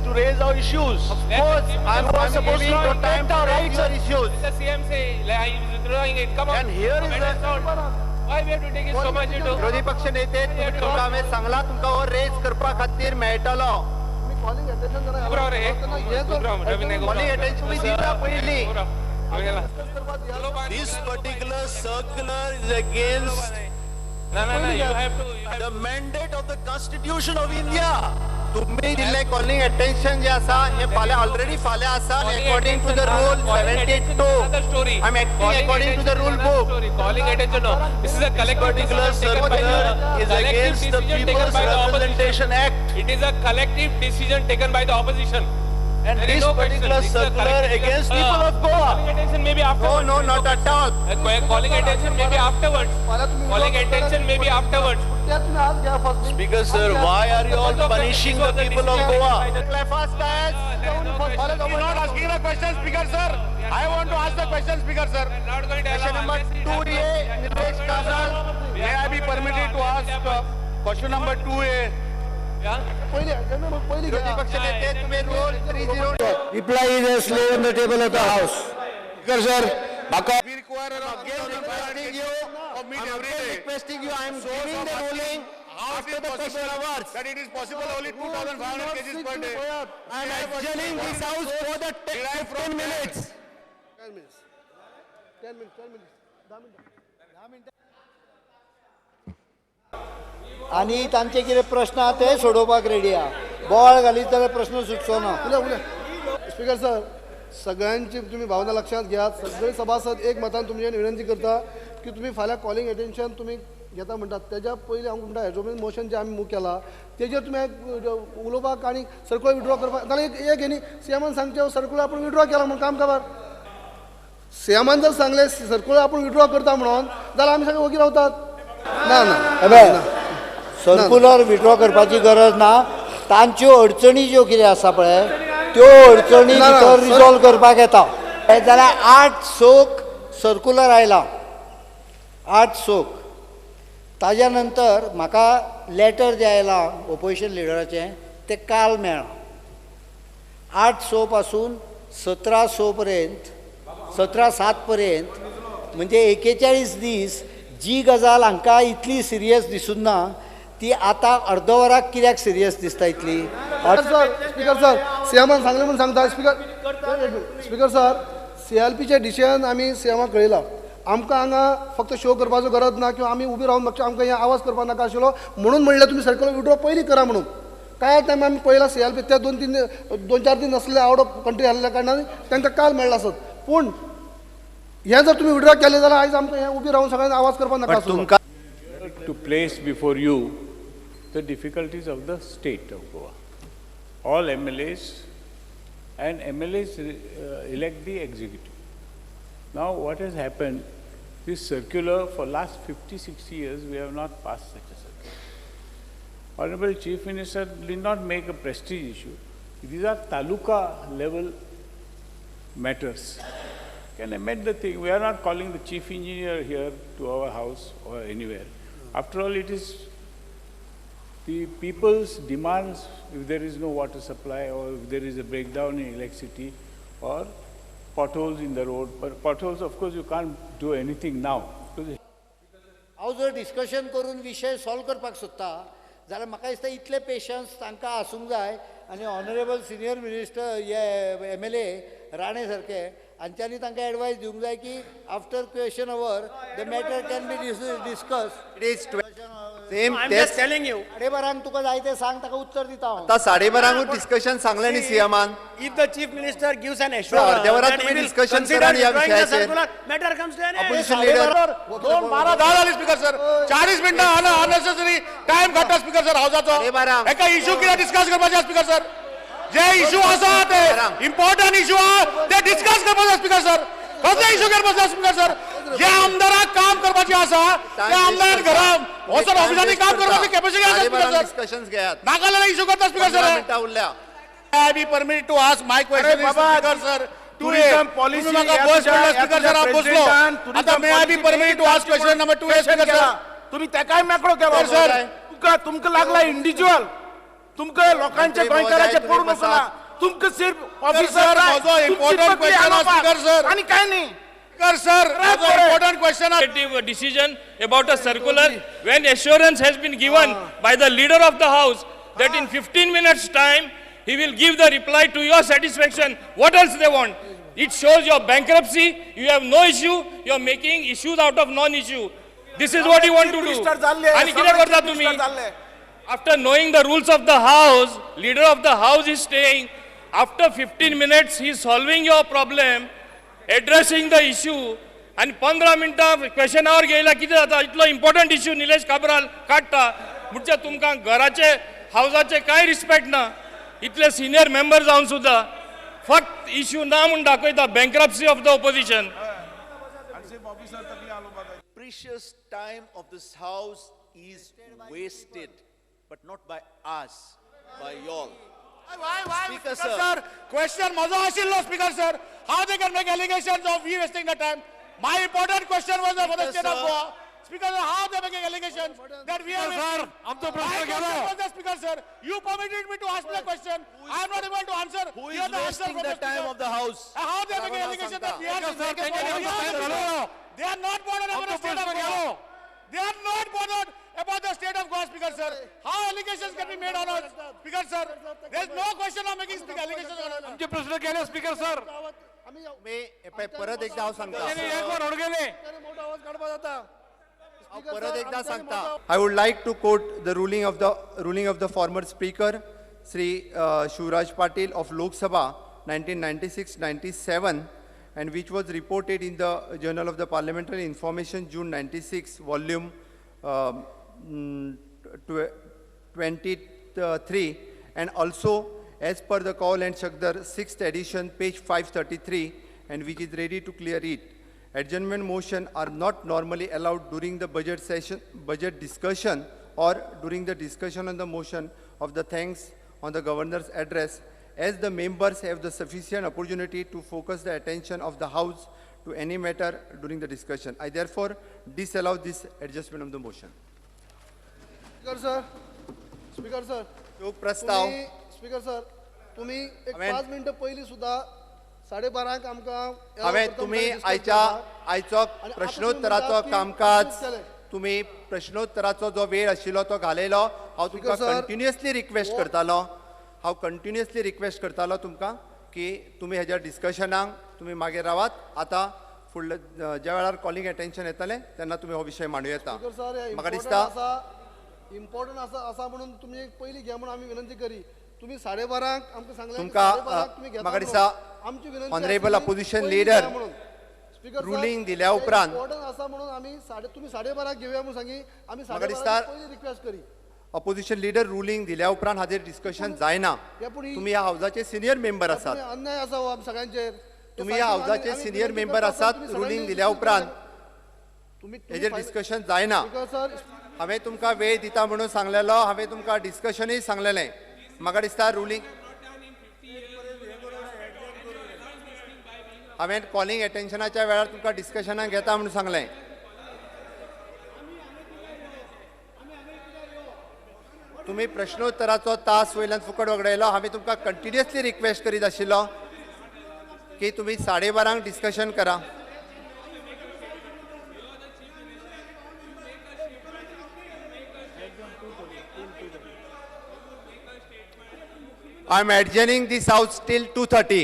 to raise our issues. Of course, I'm supposed giving to you time to raise your issues. The CM say, like, he is withdrawing it. Come on. And here is the- Why we have to take it so much into? विरोधी पक्ष नेते तुमकां हांवें सांगलां तुमकां हो rays करपा खातीर मेळटलो. कॉलिंग अटेन्शन तुमी दिता पयलीं. This particular circular is against No, no, no, you have to, you have the mandate of the Constitution of India. तुम्ही दिल्ले कॉलिंग अटेन्शन जे आसा हे फाल्यां ऑलरेडी फाल्यां आसा. According to the rule 72 story. I am acting according to the rule book. Calling attention, no. This is a collective Particular decision taken by circular the is collective against the decision taken People's by the opposition. Representation Act. It is a collective decision taken by the opposition. And There is this no question. particular This is a circular collective- against people of Goa. Calling attention maybe No afterwards. No not at all. Calling attention maybe afterwards. Calling attention maybe afterwards. Speaker sir, why are you all punishing the people of Goa? Fast guys. He's not asking the question, Speaker sir. I want to ask the question, Speaker sir. Not going to Question allow number unless it 2A, Nilesh Cabral. May I be permitted to ask question number 2A? Yeah? विरोधी पक्ष नेते तुम्ही rule 30 Reply is as lay on the table of the house. Speaker sir, म्हाका we require around requesting you, of meat I'm every day. requesting you, I am giving the ruling How it after is the question possible hours. that it is possible only 2,500 kgs per day? I am adjourning this house for the Derived from 15 minutes. 10 minutes. 10 minutes, 10 minutes. 10 minutes. आनी तांचे कितें प्रश्न आहा ते सोडोवपाक ready आहा. बोवाळ घालीत जाल्यार प्रश्न सुटचो ना. उलय उलय. स्पीकर सर, सगळ्यांची तुम्ही भावना लक्षात घेयात. सगळे सभासद एक मतान तुमचे विनंती करता की तुम्ही फाल्यां कॉलिंग अटेन्शन तुमी घेता म्हणटात तेज्या पयलीं हांव म्हणटा एजोमेन मोशन जें आमी मूव केला तेजेर तुमी उलोवपाक आनी सर्कुलर विड्रॉ करपाक नाल्यार एक न्ही सीएमान सांगचें सर्कुलर आपूण विड्रॉ केला म्हणून काम काबार. सीएमान जर सांगलें सर्कुलर आपूण विड्रॉ करता म्हणून जाल्यार आमी सगळे वगी रावतात. ना ना, सर्कुलर विड्रॉ करपाची गरज ना. तांच्यो अडचणी ज्यो कितें आसा पळय त्यो अडचणी भितर रिजॉल्व करपाक येता. जाल्यार 8 6 सर्कुलर आयला, 8 6. ताज्या नंतर म्हाका लेटर जें आयलां ओपोजिशन लिडराचें तें काल मेळ्ळां. 8 6 पासून 17 6 पर्यंत, 17/7 पर्यंत म्हणजे 41 दीस जी गजाल हांकां इतली सिरियस दिसून ना ती आतां अर्द वराक कित्याक सिरियस दिसता इतली? सर, स्पीकर सर, सीएमान सांगलें म्हणून सांगता. स्पीकर, स्पीकर सर, सीएलपीचें डिसिजन आमी सीएमाक कळयलां. आमकां हांगा फक्त शो करपाचो गरज ना किंवा आमी उबी रावन मातशें आमकां हें आवाज करपाक नाका आशिल्लो म्हणून म्हणलें तुमी सर्कुलर विड्रॉ पयलीं करा म्हणून. काय टायम आमी पळयलां सीएलपी ते दोन तीन दोन चार दीस नासले, आवट ऑफ कंट्री आसल्या कारणान तांकां काल मेळ्ळा आसत. पूण हें जर तुमी विड्रॉ केलें जाल्यार आयज आमकां हें उबी रावन सगळ्यांनी आवाज करपाक नाका आसलो. तुमकां to place before you the difficulties of the state of Goa. All MLAs and MLAs elect the executive. Now what has happened, this circular for last 50, 60 years we have not passed such a circular. Honorable Chief Minister did not make a prestige issue. These are taluka level matters. Can amend the thing. We are not calling the chief engineer here to our house or anywhere. After all, it is the people's demands if there is no water supply or if there is a breakdown in electricity or potholes in the road. But potholes, of course, you can't do anything now. Because हांव जर discussion करून विशय solve करपाक सोदता जाल्यार म्हाका दिसता इतले पेशन्स तांकां आसूंक जाय. आनी ऑनरेबल सिनियर मिनिस्टर हे एमएलए राणे सारके हांच्यांनी तांकां एडवायस दिवंक जाय की after question hour the matter can be discuss. It is same. I'm just telling you. साडेबारांक तुका जाय तें सांग, ताका उत्तर दिता हांव. आतां साडेबारांकूच डिस्कशन सांगलें न्ही सीएमान. If the chief minister gives an assurance अर्ध्या वरात that he तुम्ही will discussion consider करा या withdrawing the विषयाचेर. circular, matter comes to an end. Opposition leader. 2:12:10 जाली स्पीकर सर, 40 मिनटां अननेसेसरी टायम काडटा स्पीकर सर हावजाचो. साडेबारांक. एका इशू कितें डिस्कस करपाचें स्पीकर सर? जे इशू आसा ते इम्पॉर्टंट इशू आहा ते डिस्कस करपाचे स्पीकर सर. कसले इशू करपाचे स्पीकर सर? जे आमदाराक काम करपाचें आसा त्या आमदारान घरा वचून ऑफिसांनी काम करपाची कॅपॅसिटी आसा स्पीकर सर. डिस्कशन घेयात. नाका जाल्यार इशू करता स्पीकर 15 सर. मिनटां उरल्या. I be permitted to ask my question, Baba, Speaker sir? Tourism policy म्हाका बस म्हणलं स्पीकर सर, हांव बसलो. आता may I be permitted to ask question number 2, Speaker sir? तुम्ही तेकाय मेकळो केलो. सर. तुमकां तुमकां लागला इंडिव्हिज्युअल, तुमकां लोकांचे मंत्री गोंयकाराचे महोदय, पडून तुम्ही वचना. तुमकां सिर्फ ऑफिसर म्हजो important question आहा, स्पीकर सर. आनी काय न्ही. Speaker sir, important question. Decision about a circular when assurance has been given by the leader of the house that in 15 minutes time he will give the reply to your satisfaction. What else they want? It shows your bankruptcy. You have no issue. You are making issues out of non-issue. This is what you want to do. आणि कितें करता तुम्ही? After knowing the rules of the house, leader of the house is staying. After 15 minutes, he is solving your problem, addressing the issue. आणि 15 मिनटां question our घेयला कितें जाता? इतलो important issue Nilesh Cabral काडटा म्हणजे तुमकां घराचे हावजाचे कांय रिस्पेक्ट ना. इतले सिनियर मेंबर जावन सुद्दां फक्त इश्यू ना म्हूण दाखयता. Bankruptcy of the opposition. Precious time of this house is wasted, but not by us, by y'all. Why, Speaker, Speaker sir. Sir, question म्हजो आशिल्लो Speaker sir. How they can make allegations of we wasting the time? My important question was for the Speaker, state of sir. Goa. Speaker sir, how they making allegations that we are Sir, आमचो My प्रश्न question गेलो. was the Speaker sir. You permitted me to ask the question. I am not able to answer. Who Hear is the answer wasting from the time speaker. of the house? How they making allegations that we are Speaker sir, तेंच्यांनी आमचो time घालवलो. They are not bothered about the आमचो state of प्रश्न Goa. गेलो. They are not bothered about the state of Goa, Speaker sir. How allegations can be made on us, Speaker sir? There is no question of making speaker allegations on us. आमचे प्रश्न गेले speaker sir. मी हे परत एकदा हांव सांगता. तेंच्यांनी एक वर गेले. मोठो आवाज काडपा जाता. हांव परत एकदा सांगता. I would like to quote the ruling of the former speaker Shri Shivraj Patil of Lok Sabha 1996-97 and which was reported in the Journal of the Parliamentary Information, June 96, volume 23, and also as per the Kaul and Shakdher 6th edition, page 533, and which is ready to clear it. Adjournment motion are not normally allowed during the budget session, budget discussion, or during the discussion on the motion of the thanks on the governor's address, as the members have the sufficient opportunity to focus the attention of the House to any matter during the discussion. I therefore disallow this adjustment of the motion. Speaker sir, speaker sir, तो प्रस्ताव speaker sir, तुम्ही एक हांवें- 5 मिनटां पयलीं सुद्दां 12:30 आमकां हांवें तुमी आयच्या आयचो प्रश्नोत्तराचो कामकाज तुमी प्रश्नोत्तराचो जो वेळ आशिल्लो तो घालयलो. हांव तुमकां कंटिन्युअसली रिक्वेस्ट करतालो, हांव कंटिन्युअसली रिक्वेस्ट करतालो तुमकां की तुमी हेज्या डिस्कशनाक तुमी मागीर रावात. आतां फुडले ज्या वेळार कॉलिंग एटेन्शन येतलें तेन्ना तुमी हो विशय मांडू येता. म्हाका दिसता इम्पॉर्टंट आसा आसा म्हणून तुमी एक पयलीं घे म्हणून आमी विनंती करी. तुमी 12:30 आमकां सांगलें. तुमकां म्हाका दिसता ऑनरेबल अपोजिशन लिडर रुलींग दिल्या उपरांत इम्पॉर्टंट आसा म्हणून आमी तुमी 12:30 घेवया म्हणून सांगी. आमी म्हाका दिसता 12:30 पयलीं रिक्वेस्ट करी. अपोजिशन लिडर रुलींग दिल्या उपरांत हाजेर डिस्कशन जायना. तुमी ह्या हावजाचे सिनियर मेंबर आसात. अन्याय आसा हो आम सगळ्यांचेर. तुमी ह्या हावजाचे सिनियर मेंबर आसात. रुलींग दिल्या उपरांत हेजेर डिस्कशन जायना. हांवें तुमकां वेळ दिता म्हणून सांगलेलो, हांवें तुमकां डिस्कशनूय सांगलेलें. म्हाका दिसता रुलींग हांवें कॉलिंग एटेन्शनाच्या वेळार तुमकां डिस्कशनाक घेता म्हणून सांगलें. तुमी प्रश्नोत्तराचो तास वयल्यान फुकट वगडायलो. हांवें तुमकां कंटिन्युअसली रिक्वेस्ट करीत आशिल्लो की तुमी 12:30 डिस्कशन करा. I am adjourning this house till 2:30.